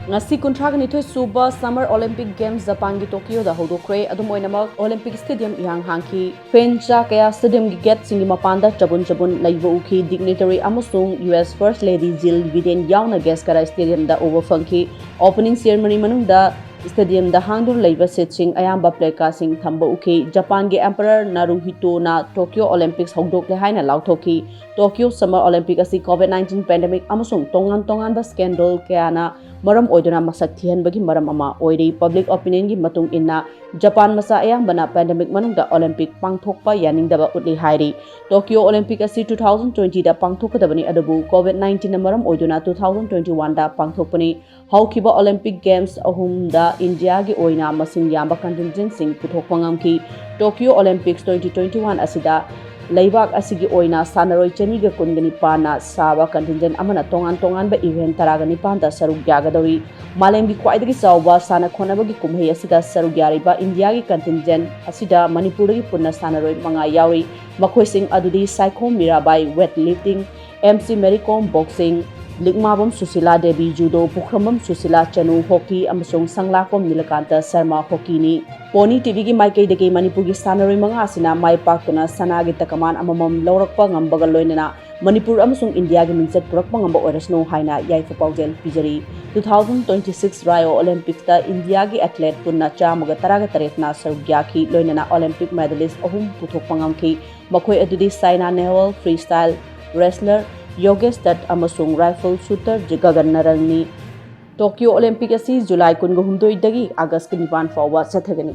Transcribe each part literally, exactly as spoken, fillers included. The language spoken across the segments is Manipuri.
ꯉꯁꯤ ꯀꯨꯟꯊ꯭ꯔꯥꯒ ꯅꯤꯊꯣꯏ ꯁꯨꯕ Summer Olympic Games ꯖꯄꯥꯟꯒꯤ ꯇꯣꯀꯤꯌꯣꯗ ꯍꯧꯗꯣꯛꯈ꯭ꯔꯦ꯫ ꯑꯗꯨꯝ ꯑꯣꯏꯅꯃꯛ, Olympic Stadium ꯏꯍꯥꯡ ꯍꯥꯡꯈꯤ꯫ Fan ꯆꯥ ꯀꯌꯥ stadiumꯒꯤ gateꯁꯤꯡꯒꯤ ꯃꯄꯥꯟꯗ ꯆꯕꯨꯟ ꯆꯕꯨꯟ ꯂꯩꯕ ꯎꯈꯤ꯫ Dignitary ꯑꯃꯁꯨꯡ U S First Lady Jill Biden ꯌꯥꯎꯅ guest ꯈꯔ stadiumꯗ ꯎꯕ ꯐꯪꯈꯤ꯫ Opening ceremony ꯃꯅꯨꯡꯗ stadiumꯗ ꯍꯥꯡꯗꯨꯅ ꯂꯩꯕ seatꯁꯤꯡ ꯑꯌꯥꯝꯕ placardꯁꯤꯡ ꯊꯝꯕ ꯎꯈꯤ꯫ ꯖꯄꯥꯟꯒꯤ Emperor ꯅꯥꯔꯨꯍꯤꯇꯣꯅ Tokyo Olympics ꯍꯧꯗꯣꯛꯂꯦ ꯍꯥꯏꯅ ꯂꯥꯎꯊꯣꯛꯈꯤ꯫ Tokyo Summer Olympic ꯑꯁꯤ COVID nineteen pandemic ꯑꯃꯁꯨꯡ ꯇꯣꯉꯥꯟ ꯇꯣꯉꯥꯟꯕ scandal ꯀꯌꯥꯅ ꯃꯔꯝ ꯑꯣꯏꯗꯨꯅ ꯃꯁꯛ ꯊꯤꯍꯟꯕꯒꯤ ꯃꯔꯝ ꯑꯃ ꯑꯣꯏꯔꯤ꯫ Public opinionꯒꯤ ꯃꯇꯨꯡ ꯏꯟꯅ, ꯖꯄꯥꯟ ꯃꯆꯥ ꯑꯌꯥꯝꯕꯅ pandemic ꯃꯅꯨꯡꯗ Olympic ꯄꯥꯡꯊꯣꯛꯄ ꯌꯥꯅꯤꯡꯗꯕ ꯎꯠꯂꯤ ꯍꯥꯏꯔꯤ꯫ Tokyo Olympic ꯑꯁꯤ two thousand twentyꯗ ꯄꯥꯡꯊꯣꯛꯀꯗꯕꯅꯤ, ꯑꯗꯨꯕꯨ COVID nineteenꯅ ꯃꯔꯝ ꯑꯣꯏꯗꯨꯅ two thousand twenty-oneꯗ ꯄꯥꯡꯊꯣꯛꯄꯅꯤ꯫ ꯍꯧꯈꯤꯕ Olympic Games ꯑꯍꯨꯝꯗ ꯏꯟꯗꯤꯌꯥꯒꯤ ꯑꯣꯏꯅ ꯃꯁꯤꯡ ꯌꯥꯝꯕ contingentꯁꯤꯡ ꯄꯨꯊꯣꯛꯄ ꯉꯝꯈꯤ꯫ Tokyo Olympics twenty twenty-one ꯑꯁꯤꯗ ꯂꯩꯕꯥꯛ ꯑꯁꯤꯒꯤ ꯑꯣꯏꯅ ꯁꯥꯟꯅꯔꯣꯏ ꯆꯅꯤꯒ ꯀꯨꯟꯒ ꯅꯤꯄꯥꯟꯅ ꯁꯥꯕ contingent ꯑꯃꯅ ꯇꯣꯉꯥꯟ ꯇꯣꯉꯥꯟꯕ event ꯇꯔꯥꯒ ꯅꯤꯄꯥꯟꯗ ꯁꯔꯨꯛ ꯌꯥꯒꯗꯧꯔꯤ꯫ ꯃꯥꯂꯦꯝꯒꯤ ꯈ꯭ꯋꯥꯏꯗꯒꯤ ꯆꯥꯎꯕ ꯁꯥꯟꯅ ꯈꯣꯠꯅꯕꯒꯤ ꯀꯨꯝꯍꯩ ꯑꯁꯤꯗ ꯁꯔꯨꯛ ꯌꯥꯔꯤꯕ ꯏꯟꯗꯤꯌꯥꯒꯤ contingent ꯑꯁꯤꯗ ꯃꯅꯤꯄꯨꯔꯗꯒꯤ ꯄꯨꯟꯅ ꯁꯥꯟꯅꯔꯣꯏ ꯃꯉꯥ ꯌꯥꯎꯔꯤ꯫ ꯃꯈꯣꯏꯁꯤꯡ ꯑꯗꯨꯗꯤ Saikhom Mirabai, weightlifting, M C Mary Kom, boxing, ꯂꯤꯛꯃꯥꯕꯝ Sushila Devi, judo, ꯄꯨꯈ꯭ꯔꯝꯕꯝ ꯁꯨꯁꯤꯂꯥ ꯆꯅꯨ, hockey, ꯑꯃꯁꯨꯡ ꯁꯪꯂꯥꯛꯄꯝ ꯅꯤꯂꯀꯥꯟꯇ ꯁꯔꯃ, hockeyꯅꯤ꯫ Pony TVꯒꯤ ꯃꯥꯏꯀꯩꯗꯒꯤ ꯃꯅꯤꯄꯨꯔꯒꯤ ꯁꯥꯟꯅꯔꯣꯏ ꯃꯉꯥ ꯑꯁꯤꯅ ꯃꯥꯏ ꯄꯥꯛꯇꯨꯅ ꯁꯅꯥꯒꯤ ꯇꯀꯃꯥꯟ ꯑꯃꯃꯝ ꯂꯧꯔꯛꯄ ꯉꯝꯕꯒ ꯂꯣꯏꯅꯅ ꯃꯅꯤꯄꯨꯔ ꯑꯃꯁꯨꯡ ꯏꯟꯗꯤꯌꯥꯒꯤ ꯃꯤꯡꯆꯠ ꯄꯨꯔꯛꯄ ꯉꯝꯕ ꯑꯣꯏꯔꯁꯅꯨ ꯍꯥꯏꯅ ꯌꯥꯏꯐ ꯄꯥꯎꯖꯦꯜ ꯄꯤꯖꯔꯤ꯫ Two thousand twenty-six Rio Olympicsꯇ ꯏꯟꯗꯤꯌꯥꯒꯤ athlete ꯄꯨꯟꯅ ꯆꯥꯝꯃꯒ ꯇꯔꯥꯒ ꯇꯔꯦꯠꯅ ꯁꯔꯨꯛ ꯌꯥꯈꯤ, ꯂꯣꯏꯅꯅ Olympic medalist ꯑꯍꯨꯝ ꯄꯨꯊꯣꯛꯄ ꯉꯝꯈꯤ꯫ ꯃꯈꯣꯏ ꯑꯗꯨꯗꯤ Saina Nehwal, freestyle wrestler, Yogesh Dutt, ꯑꯃꯁꯨꯡ rifle shooter Gagan Narangꯅꯤ꯫ Tokyo Olympic ꯑꯁꯤ July ꯀꯨꯟꯒ ꯍꯨꯝꯗꯣꯏꯗꯒꯤ August ꯅꯤꯄꯥꯟ ꯐꯥꯎꯕ ꯆꯠꯊꯒꯅꯤ꯫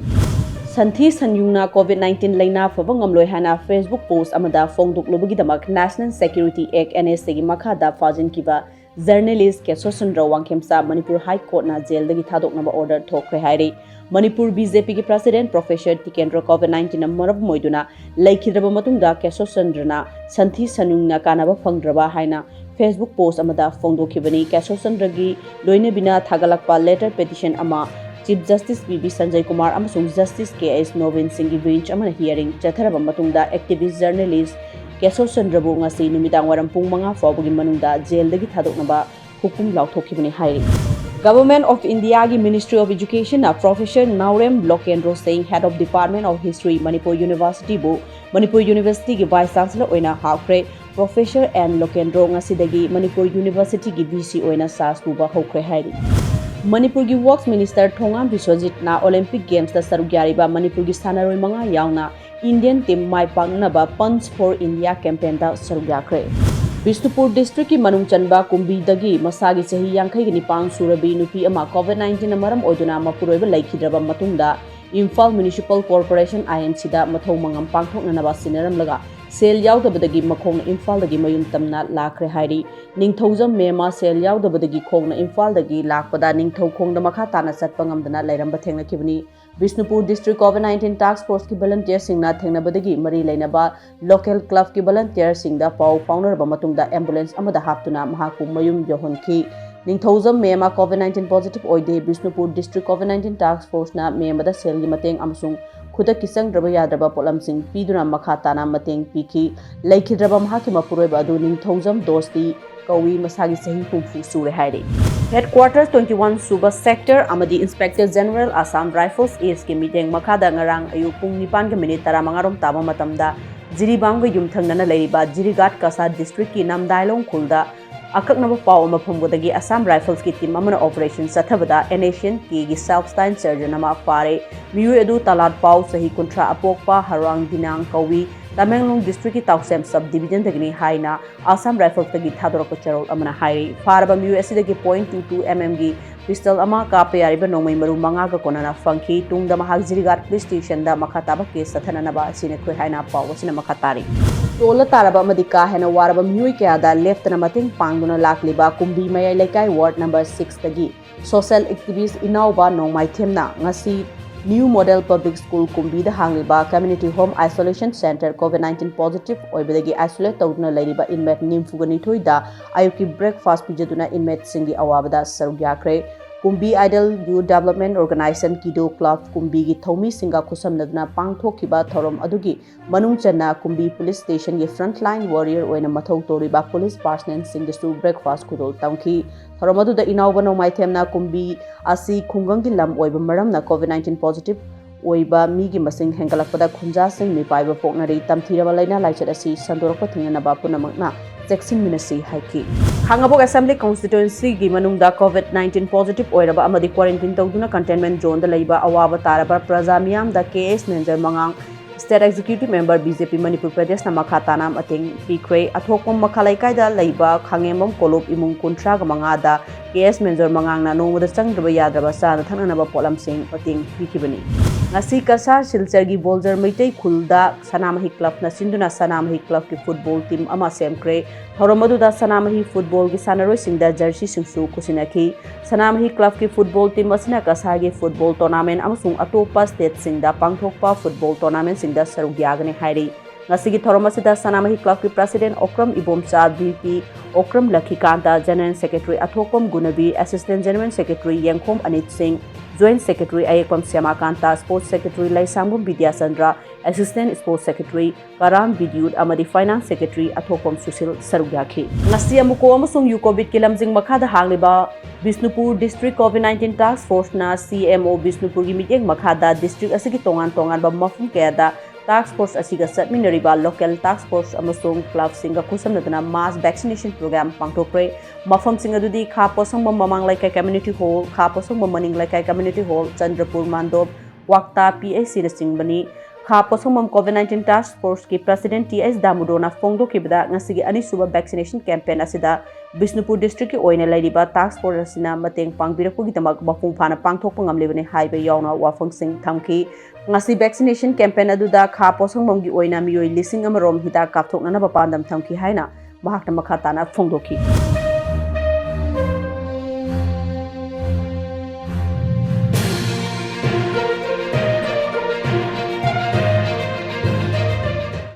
ꯁꯟꯊꯤ ꯁꯟꯌꯨꯡꯅ COVID nineteen ꯂꯩꯅꯥ ꯐꯕ ꯉꯝꯂꯣꯏ ꯍꯥꯏꯅ Facebook post ꯑꯃꯗ ꯐꯣꯡꯗꯣꯛꯂꯨꯕꯒꯤꯗꯃꯛ National Security Act, NSAꯒꯤ ꯃꯈꯥꯗ ꯐꯥꯖꯤꯟꯈꯤꯕ journalist ꯀꯦꯁꯣꯆꯟꯗ꯭ꯔ Wangkhemcha Manipur High Courtꯅ jailꯗꯒꯤ ꯊꯥꯗꯣꯛꯅꯕ order ꯊꯣꯛꯈ꯭ꯔꯦ ꯍꯥꯏꯔꯤ꯫ Manipur BJPꯒꯤ president Professor Tikendra COVID nineteenꯅ ꯃꯔꯝ ꯑꯣꯏꯗꯨꯅ ꯂꯩꯈꯤꯗ꯭ꯔꯕ ꯃꯇꯨꯡꯗ ꯀꯦꯁꯣꯆꯟꯗ꯭ꯔꯅ ꯁꯟꯊꯤ ꯁꯟꯌꯨꯡꯅ ꯀꯥꯟꯅꯕ ꯐꯪꯗ꯭ꯔꯕ ꯍꯥꯏꯅ Facebook post ꯑꯃꯗ ꯐꯣꯡꯗꯣꯛꯈꯤꯕꯅꯤ꯫ ꯀꯦꯁꯣꯆꯟꯗ꯭ꯔꯒꯤ ꯂꯣꯏꯅꯕꯤꯅ ꯊꯥꯒꯠꯂꯛꯄ letter petition ꯑꯃ Chief Justice P B Sanjay Kumar ꯑꯃꯁꯨꯡ Justice ꯀꯦ ꯑꯦꯁ ꯅꯣꯕꯤꯟ ꯁꯤꯡꯒꯤ bench ꯑꯃꯅ hearing ꯆꯠꯊꯔꯕ ꯃꯇꯨꯡꯗ activist journalist ꯀꯦꯁꯣꯆꯟꯗ꯭ꯔꯕꯨ ꯉꯁꯤ ꯅꯨꯃꯤꯗꯥꯡ ꯋꯥꯏꯔꯝ ꯄꯨꯡ ꯃꯉꯥ ꯐꯥꯎꯕꯒꯤ ꯃꯅꯨꯡꯗ jailꯗꯒꯤ ꯊꯥꯗꯣꯛꯅꯕ ꯍꯨꯀꯨꯝ ꯂꯥꯎꯊꯣꯛꯈꯤꯕꯅꯤ ꯍꯥꯏꯔꯤ꯫ Government of India ꯒꯤ Ministry of Education ꯅ Professor Naorem Lokendro Singh, Head of Department of History, Manipur University ꯕꯨ Manipur University ꯒꯤ Vice Chancellor ꯑꯣꯏꯅ ꯍꯥꯞꯈ꯭ꯔꯦ꯫ Professor N Lokendro ꯉꯁꯤꯗꯒꯤ Manipur University ꯒꯤ V C ꯑꯣꯏꯅ charge ꯄꯨꯕ ꯍꯧꯈ꯭ꯔꯦ ꯍꯥꯏꯔꯤ꯫ ꯃꯅꯤꯄꯨꯔꯒꯤ Works Minister ꯊꯣꯉꯥꯝ ꯕꯤꯁ꯭ꯋꯖꯤꯠꯅ Olympic Games ꯇ ꯁꯔꯨꯛ ꯌꯥꯔꯤꯕ ꯃꯅꯤꯄꯨꯔꯒꯤ ꯁꯥꯟꯅꯔꯣꯏ ꯃꯉꯥ ꯌꯥꯎꯅ Indian team my ꯄꯥꯛꯅꯅꯕ Punch for India campaign ꯗ ꯁꯔꯨꯛ ꯌꯥꯈ꯭ꯔꯦ꯫ ꯕꯤꯁꯅꯨꯄꯨꯔ district ꯀꯤ ꯃꯅꯨꯡ ꯆꯟꯕ ꯀꯨꯝꯕꯤꯗꯒꯤ ꯃꯁꯥꯒꯤ ꯆꯍꯤ ꯌꯥꯡꯈꯩꯒ ꯅꯤꯄꯥꯟ ꯁꯨꯔꯕꯤ ꯅꯨꯄꯤ ꯑꯃ COVID nineteen ꯅ ꯃꯔꯝ ꯑꯣꯏꯗꯨꯅ ꯃꯄꯨꯔꯣꯏꯕ ꯂꯩꯈꯤꯗ꯭ꯔꯕ ꯃꯇꯨꯡꯗ Imphal Municipal Corporation, I M C ꯗ ꯃꯊꯧ ꯃꯉꯝ ꯄꯥꯡꯊꯣꯛꯅꯅꯕ ꯁꯤꯟꯅꯔꯝꯂꯒ ꯁꯦꯜ ꯌꯥꯎꯗꯕꯗꯒꯤ ꯃꯈꯣꯡꯅ ꯏꯝꯐꯥꯜꯗꯒꯤ ꯃꯌꯨꯝ ꯇꯝꯅ ꯂꯥꯛꯈ꯭ꯔꯦ ꯍꯥꯏꯔꯤ꯫ ꯅꯤꯡꯊꯧꯖꯝ ꯃꯦꯝꯃ ꯁꯦꯜ ꯌꯥꯎꯗꯕꯗꯒꯤ ꯈꯣꯡꯅ ꯏꯝꯐꯥꯜꯗꯒꯤ ꯂꯥꯛꯄꯗ ꯅꯤꯡꯊꯧꯈꯣꯡꯗ ꯃꯈꯥ ꯇꯥꯅ ꯆꯠꯄ ꯉꯝꯗꯅ ꯂꯩꯔꯝꯕ ꯊꯦꯡꯅꯈꯤꯕꯅꯤ꯫ Bishnupur district COVID nineteen task force ꯀꯤ volunteer ꯁꯤꯡꯅ ꯊꯦꯡꯅꯕꯗꯒꯤ ꯃꯔꯤ ꯂꯩꯅꯕ local club ꯀꯤ volunteer ꯁꯤꯡꯗ ꯄꯥꯎ ꯐꯥꯎꯅꯔꯕ ꯃꯇꯨꯡꯗ ambulance ꯑꯃꯗ ꯍꯥꯞꯇꯨꯅ ꯃꯍꯥꯛꯄꯨ ꯃꯌꯨꯝ ꯌꯧꯍꯟꯈꯤ꯫ ꯅꯤꯡꯊꯧꯖꯝ ꯃꯦꯝꯃ COVID nineteen positive ꯑꯣꯏꯗꯦ꯫ Bishnupur district COVID nineteen task force ꯅ ꯃꯦꯝꯃꯗ ꯁꯦꯜꯒꯤ ꯃꯇꯦꯡ ꯑꯃꯁꯨꯡ ꯈꯨꯗꯛꯀꯤ ꯆꯪꯗ꯭ꯔꯕ ꯌꯥꯗ꯭ꯔꯕ ꯄꯣꯠꯂꯝꯁꯤꯡ ꯄꯤꯗꯨꯅ ꯃꯈꯥ ꯇꯥꯅ ꯃꯇꯦꯡ ꯄꯤꯈꯤ꯫ ꯂꯩꯈꯤꯗ꯭ꯔꯕ ꯃꯍꯥꯛꯀꯤ ꯃꯄꯨꯔꯣꯏꯕ ꯑꯗꯨ ꯅꯤꯡꯊꯧꯖꯝ ꯗꯣꯁꯇꯤ ꯀꯧꯏ, ꯃꯁꯥꯒꯤ ꯆꯍꯤ ꯍꯨꯝꯐꯨ ꯁꯨꯔꯦ ꯍꯥꯏꯔꯤ꯫ Headquarters twenty one ꯁꯨꯕ sector ꯑꯃꯗꯤ Inspector General Assam Rifles East ꯀꯤ ꯃꯤꯠꯌꯦꯡ ꯃꯈꯥꯗ ꯉꯔꯥꯡ ꯑꯌꯨꯛ ꯄꯨꯡ ꯅꯤꯄꯥꯟꯒ minute ꯇꯔꯥꯃꯉꯥ ꯔꯣꯝ ꯇꯥꯕ ꯃꯇꯝꯗ ꯖꯤꯔꯤꯕꯥꯝꯒ ꯌꯨꯝꯊꯪꯅꯅ ꯂꯩꯔꯤꯕ ꯖꯤꯔꯤꯒꯥꯠ ꯀꯁꯥ district ꯀꯤ ꯅꯝꯗꯥꯏꯂꯣꯡ ꯈꯨꯜꯗ ꯑꯀꯛꯅꯕ ꯄꯥꯎ ꯑꯃ ꯐꯪꯕꯗꯒꯤ Assam Rifles ꯀꯤ team ꯑꯃꯅ operation ꯆꯠꯊꯕꯗ N S C N K ꯒꯤ self styled sergeant ꯑꯃ ꯐꯥꯔꯦ꯫ ꯃꯤꯑꯣꯏ ꯑꯗꯨ ꯇꯂꯥꯠ ꯄꯥꯎ, ꯆꯍꯤ ꯀꯨꯟꯊ꯭ꯔꯥ, ꯑꯄꯣꯛꯄ ꯍꯔꯋꯥꯡ ꯗꯤꯅꯥꯡ ꯀꯧꯏ꯫ ꯇꯃꯦꯡꯂꯣꯡ district ꯀꯤ ꯇꯥꯎꯁꯦꯝ sub division ꯗꯒꯤꯅꯤ ꯍꯥꯏꯅ Assam Rifles ꯇꯒꯤ ꯊꯥꯗꯣꯔꯛꯄ ꯆꯦꯔꯣꯜ ꯑꯃꯅ ꯍꯥꯏꯔꯤ꯫ ꯐꯥꯔꯕ ꯃꯤꯑꯣꯏ ꯑꯁꯤꯗꯒꯤ point two two M M ꯒꯤ pistol ꯑꯃ ꯀꯥꯞꯄ ꯌꯥꯔꯤꯕ ꯅꯣꯡꯃꯩ ꯃꯔꯨ ꯃꯉꯥꯒ ꯀꯣꯟꯅꯅ ꯐꯪꯈꯤ꯫ ꯇꯨꯡꯗ ꯃꯍꯥꯛ ꯖꯤꯔꯤꯒꯥꯠ police station ꯗ ꯃꯈꯥ ꯇꯥꯕ case ꯆꯠꯊꯅꯅꯕ ꯁꯤꯟꯅꯈ꯭ꯔꯦ ꯍꯥꯏꯅ ꯄꯥꯎ ꯑꯁꯤꯅ ꯃꯈꯥ ꯇꯥꯔꯤ꯫ ꯇꯣꯜꯂ ꯇꯥꯔꯕ ꯑꯃꯗꯤ ꯀꯥ ꯍꯦꯟꯅ ꯋꯥꯔꯕ ꯃꯤꯑꯣꯏ ꯀꯌꯥꯗ ꯂꯦꯞꯇꯅ ꯃꯇꯦꯡ ꯄꯥꯡꯗꯨꯅ ꯂꯥꯛꯂꯤꯕ ꯀꯨꯝꯕꯤ ꯃꯌꯥꯏ ꯂꯩꯀꯥꯏ ward number six ꯇꯒꯤ social activist ꯏꯅꯥꯎꯕ ꯅꯣꯡꯃꯥꯏꯊꯦꯝꯅ ꯉꯁꯤ New Model Public School ꯀꯨꯝꯕꯤꯗ ꯍꯥꯡꯂꯤꯕ community home isolation center COVID nineteen positive ꯑꯣꯏꯕꯗꯒꯤ isolate ꯇꯧꯗꯨꯅ ꯂꯩꯔꯤꯕ inmate ꯅꯤꯐꯨꯒ ꯅꯤꯊꯣꯏꯗ ꯑꯌꯨꯛꯀꯤ breakfast ꯄꯤꯖꯗꯨꯅ inmate ꯁꯤꯡꯒꯤ ꯑꯋꯥꯕꯗ ꯁꯔꯨꯛ ꯌꯥꯈ꯭ꯔꯦ꯫ Kumbi Idol Youth Development Organization, ꯀꯤꯗꯣ ꯀ꯭ꯂꯕ ꯀꯨꯝꯕꯤꯒꯤ ꯊꯧꯃꯤꯁꯤꯡꯒ ꯈꯨꯠꯁꯝꯅꯗꯨꯅ ꯄꯥꯡꯊꯣꯛꯈꯤꯕ ꯊꯧꯔꯝ ꯑꯗꯨꯒꯤ ꯃꯅꯨꯡ ꯆꯟꯅ ꯀꯨꯝꯕꯤ ꯄꯨꯂꯤꯁ ꯁ꯭ꯇꯦꯁꯟꯒꯤ frontline warrior ꯑꯣꯏꯅ ꯃꯊꯧ ꯇꯧꯔꯤꯕ ꯄꯨꯂꯤꯁ ꯄꯥꯔꯁꯅꯦꯜꯁꯤꯡꯗꯁꯨ breakfast ꯈꯨꯗꯣꯜ ꯇꯝꯈꯤ꯫ ꯊꯧꯔꯝ ꯑꯗꯨꯗ ꯏꯅꯥꯎꯕ ꯅꯣꯡꯃꯥꯏꯊꯦꯝꯅ ꯀꯨꯝꯕꯤ ꯑꯁꯤ ꯈꯨꯡꯒꯪꯒꯤ ꯂꯝ ꯑꯣꯏꯕ ꯃꯔꯝꯅ COVID nineteen positive ꯑꯣꯏꯕ ꯃꯤꯒꯤ ꯃꯁꯤꯡ ꯍꯦꯟꯒꯠꯂꯛꯄꯗ ꯈꯨꯟꯖꯥꯁꯤꯡ ꯃꯤꯄꯥꯏꯕ ꯄꯣꯛꯅꯔꯤ꯫ ꯇꯝꯊꯤꯔꯕ ꯂꯥꯏꯅꯥ ꯂꯥꯏꯆꯠ ꯑꯁꯤ ꯁꯟꯗꯣꯔꯛꯄ ꯊꯤꯡꯅꯅꯕ ꯄꯨꯝꯅꯃꯛꯅ ꯆꯦꯛꯁꯤꯟꯃꯤꯟꯅꯁꯤ ꯍꯥꯏꯈꯤ꯫ ꯈꯥꯡꯉꯕꯣꯛ Assembly Constituencyꯒꯤ ꯃꯅꯨꯡꯗ COVID nineteen positive ꯑꯣꯏꯔꯕ ꯑꯃꯗꯤ quarantine ꯇꯧꯗꯨꯅ containment zoneꯗ ꯂꯩꯕ ꯑꯋꯥꯕ ꯇꯥꯔꯕ ꯄ꯭ꯔꯖꯥ ꯃꯤꯌꯥꯝꯗ ꯀꯦ ꯑꯦꯁ ꯃꯦꯟꯖꯔ ꯃꯉꯥꯡ, State Executive Member, B J P Manipur ꯄ꯭ꯔꯗꯦꯁꯅ ꯃꯈꯥ ꯇꯥꯅ ꯃꯇꯦꯡ ꯄꯤꯈ꯭ꯔꯦ꯫ ꯑꯊꯣꯛꯄꯝ ꯃꯈꯥ ꯂꯩꯀꯥꯏꯗ ꯂꯩꯕ ꯈꯥꯉꯦꯝꯕꯝ ꯀꯣꯂꯨꯞ ꯏꯃꯨꯡ ꯀꯨꯟꯊ꯭ꯔꯥꯒ ꯃꯉꯥꯗ ꯀꯦ ꯑꯦꯁ ꯃꯦꯟꯖꯣꯔ ꯃꯉꯥꯡꯅ ꯅꯣꯡꯃꯗ ꯆꯪꯗ꯭ꯔꯕ ꯌꯥꯗ꯭ꯔꯕ ꯆꯥꯅ ꯊꯛꯅꯅꯕ ꯄꯣꯠꯂꯝꯁꯤꯡ ꯃꯇꯦꯡ ꯄꯤꯈꯤꯕꯅꯤ꯫ ꯉꯁꯤ ꯀꯁꯥꯔ ꯁꯤꯜꯆꯔꯒꯤ ꯕꯣꯜꯖꯔ ꯃꯩꯇꯩ ꯈꯨꯜꯗ ꯁꯅꯥꯃꯍꯤ ꯀ꯭ꯂꯕꯅ ꯁꯤꯟꯗꯨꯅ ꯁꯅꯥꯃꯍꯤ ꯀ꯭ꯂꯕꯀꯤ ꯐꯨꯠꯕꯣꯜ ꯇꯤꯝ ꯑꯃ ꯁꯦꯝꯈ꯭ꯔꯦ꯫ ꯊꯧꯔꯝ ꯑꯗꯨꯗ ꯁꯅꯥꯃꯍꯤ ꯐꯨꯠꯕꯣꯜꯒꯤ ꯁꯥꯟꯅꯔꯣꯏꯁꯤꯡꯗ ꯖꯔꯁꯤꯁꯤꯡꯁꯨ ꯈꯨꯠꯁꯤꯟꯅꯈꯤ꯫ ꯁꯅꯥꯃꯍꯤ ꯀ꯭ꯂꯕꯀꯤ ꯐꯨꯠꯕꯣꯜ ꯇꯤꯝ ꯑꯁꯤꯅ ꯀꯁꯥꯔꯒꯤ ꯐꯨꯠꯕꯣꯜ ꯇꯣꯔꯅꯥꯃꯦꯟ ꯑꯃꯁꯨꯡ ꯑꯇꯣꯞꯄ ꯁ꯭ꯇꯦꯠꯁꯤꯡꯗ ꯄꯥꯡꯊꯣꯛꯄ ꯐꯨꯠꯕꯣꯜ ꯇꯣꯔꯅꯥꯃꯦꯟꯁꯤꯡꯗ ꯁꯔꯨꯛ ꯌꯥꯒꯅꯤ ꯍꯥꯏꯔꯤ꯫ ꯉꯁꯤꯒꯤ ꯊꯧꯔꯝ ꯑꯁꯤꯗ ꯁꯅꯥꯃꯍꯤ ꯀ꯭ꯂꯕꯀꯤ president Okram Ibomcha, V P Okram Lakhikanta, general secretary Athokpam Gunabi, assistant general secretary Yengkhom Anit Singh, joint secretary Ayekpam Shyamakanta, sports secretary Laishangbam Bidyachandra, assistant sports secretary Karam Bidyut ꯑꯃꯗꯤ ꯐꯥꯏꯅꯥꯟꯁ ꯁꯦꯀ꯭ꯔꯦꯇꯔꯤ ꯑꯊꯣꯛꯄꯝ ꯁꯨꯁꯤꯜ ꯁꯔꯨꯛ ꯌꯥꯈꯤ꯫ ꯉꯁꯤ ꯑꯃꯨꯀꯣ ꯑꯃꯁꯨꯡ ꯌꯨꯀꯣꯕꯤꯠꯀꯤ ꯂꯝꯖꯤꯡ ꯃꯈꯥꯗ ꯍꯥꯡꯂꯤꯕ Bishnupur district COVID nineteen task forceꯅ ꯁꯤ ꯑꯦꯝ ꯑꯣ ꯕꯤꯁꯅꯨꯄꯨꯔꯒꯤ ꯃꯤꯠꯌꯦꯡ ꯃꯈꯥꯗ ꯗꯤꯁꯇ꯭ꯔꯤꯛ ꯑꯁꯤꯒꯤ ꯇꯣꯉꯥꯟ ꯇꯣꯉꯥꯟꯕ ꯃꯐꯝ ꯀꯌꯥꯗ ꯇꯥꯛꯁ ꯐꯣꯔꯁ ꯑꯁꯤꯒ ꯆꯠꯃꯤꯟꯅꯔꯤꯕ ꯂꯣꯀꯦꯜ ꯇꯥꯛꯁ ꯐꯣꯔꯁ ꯑꯃꯁꯨꯡ ꯀ꯭ꯂꯕꯁꯤꯡꯒ ꯈꯨꯠꯁꯝꯅꯗꯨꯅ ꯃꯥꯁ ꯚꯦꯛꯁꯤꯅꯦꯁꯟ ꯄ꯭ꯔꯣꯒ꯭ꯔꯥꯝ ꯄꯥꯡꯊꯣꯛꯈ꯭ꯔꯦ꯫ ꯃꯐꯝꯁꯤꯡ ꯑꯗꯨꯗꯤ ꯈꯥ ꯄꯣꯁꯪꯕꯝ ꯃꯃꯥꯡ ꯂꯩꯀꯥꯏ ꯀꯝꯃ꯭ꯌꯨꯅꯤꯇꯤ ꯍꯣꯜ, ꯈꯥ ꯄꯣꯁꯪꯕꯝ ꯃꯅꯤꯡ ꯂꯩꯀꯥꯏ ꯀꯝꯃ꯭ꯌꯨꯅꯤꯇꯤ ꯍꯣꯜ, ꯆꯟꯗ꯭ꯔꯄꯨꯔ ꯃꯥꯟꯗꯣꯞ, ꯋꯥꯛꯇꯥ, ꯄꯤ ꯑꯩꯆ ꯁꯤꯅꯆꯤꯡꯕꯅꯤ꯫ Kha Poshangbam COVID nineteen task forceꯀꯤ ꯄ꯭ꯔꯁꯤꯗꯦꯟ ꯇꯤ ꯑꯩꯆ ꯗꯥꯃꯨꯗꯣꯅ ꯐꯣꯡꯗꯣꯛꯈꯤꯕꯗ, ꯉꯁꯤꯒꯤ ꯑꯅꯤꯁꯨꯕ ꯚꯦꯛꯁꯤꯅꯦꯁꯟ ꯀꯦꯝꯄꯦꯟ ꯑꯁꯤꯗ ꯕꯤꯁꯅꯨꯄꯨꯔ ꯗꯤꯁꯇ꯭ꯔꯤꯛꯀꯤ ꯑꯣꯏꯅ ꯂꯩꯔꯤꯕ ꯇꯥꯛꯁ ꯐꯣꯔꯁ ꯑꯁꯤꯅ ꯃꯇꯦꯡ ꯄꯥꯡꯕꯤꯔꯛꯄꯒꯤꯗꯃꯛ ꯃꯄꯨꯡ ꯐꯥꯅ ꯄꯥꯡꯊꯣꯛꯄ ꯉꯝꯂꯤꯕꯅꯤ ꯍꯥꯏꯕ ꯌꯥꯎꯅ ꯋꯥꯐꯝꯁꯤꯡ ꯊꯝꯈꯤ꯫ ꯉꯁꯤ ꯚꯦꯛꯁꯤꯅꯦꯁꯟ ꯀꯦꯝꯄꯦꯟ ꯑꯗꯨꯗ ꯈꯥ ꯄꯣꯁꯪꯕꯝꯒꯤ ꯑꯣꯏꯅ ꯃꯤꯑꯣꯏ ꯂꯤꯁꯤꯡ ꯑꯃꯔꯣꯝ ꯍꯤꯗꯥꯛ ꯀꯥꯞꯊꯣꯛꯅꯅꯕ ꯄꯥꯟꯗꯝ ꯊꯝꯈꯤ ꯍꯥꯏꯅ ꯃꯍꯥꯛꯅ ꯃꯈꯥ ꯇꯥꯅ ꯐꯣꯡꯗꯣꯛꯈꯤ꯫